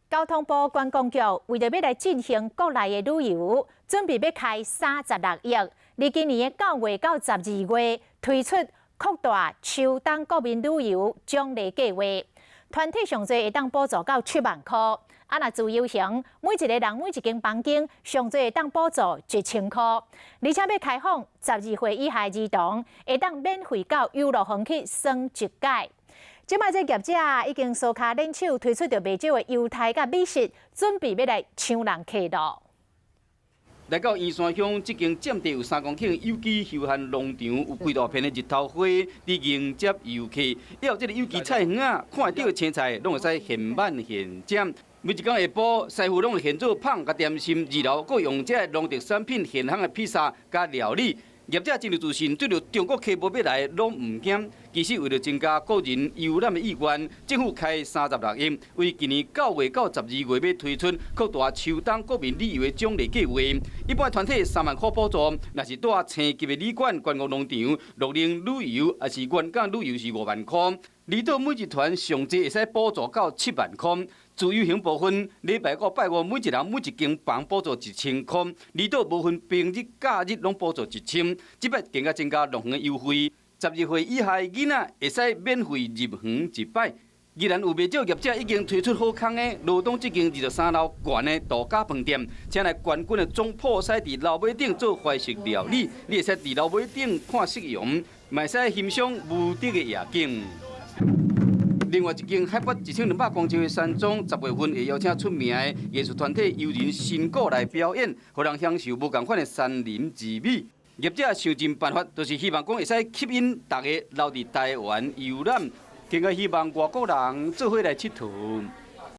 交通部觀光局為著欲來振興國內的旅遊，準備欲開36億。佇今年的9月到12月推出擴大秋冬國民旅遊獎勵計劃，團體上濟會當補助到7萬箍。啊，若自由行，每一个人每一間房間上濟會當補助1000箍。而且欲開放12歲以下兒童會當免費到遊樂園去耍一擺。這擺這業者已經相跤聯手推出著袂少的優待佮美食，準備欲來搶人客囉。來到圓山鄉，這間佔地有3公頃有機休閒農場，有幾大片的日頭花，佇迎接遊客。以後這个有機菜園仔，看會著的青菜，攏會使現挽現剪。每一工下晡，師傅攏會現做麭佮點心，二樓閣用這个農特產品現烘的披薩佮料理。業者真有自信，對著中國客戶欲來攏毋驚。其實為著增加國人遊覽的意願，政府開36億，為今年9月到12月欲推出擴大秋冬國民旅遊的獎勵計劃。一般團體3萬箍補助，若是蹛星級的旅館、觀光農場、露營旅遊，抑是原港旅遊是5萬箍。離島每一團上濟會使補助到7萬箍。自由行部分，禮拜五、拜五每一人每一間房補助1000箍，離島無分平日、假日攏補助1000。這擺更加增加樂園的優惠，12歲以下的囡仔會使免費入園一擺。宜蘭有袂少業者已經推出好康的，羅東這間23樓懸的度假飯店，請來冠軍的總鋪師佇樓尾頂做懷石料理，你會使佇樓尾頂看夕陽，嘛會使欣賞無敵的夜景。另外一間海拔1200公尺的山莊，10月份會邀請出名的藝術團體悠人神鼓來表演，予人享受無仝款的山林之美。業者想盡辦法，就是希望講會使吸引大家留佇台灣遊覽，更加希望外國人做伙來𨑨迌。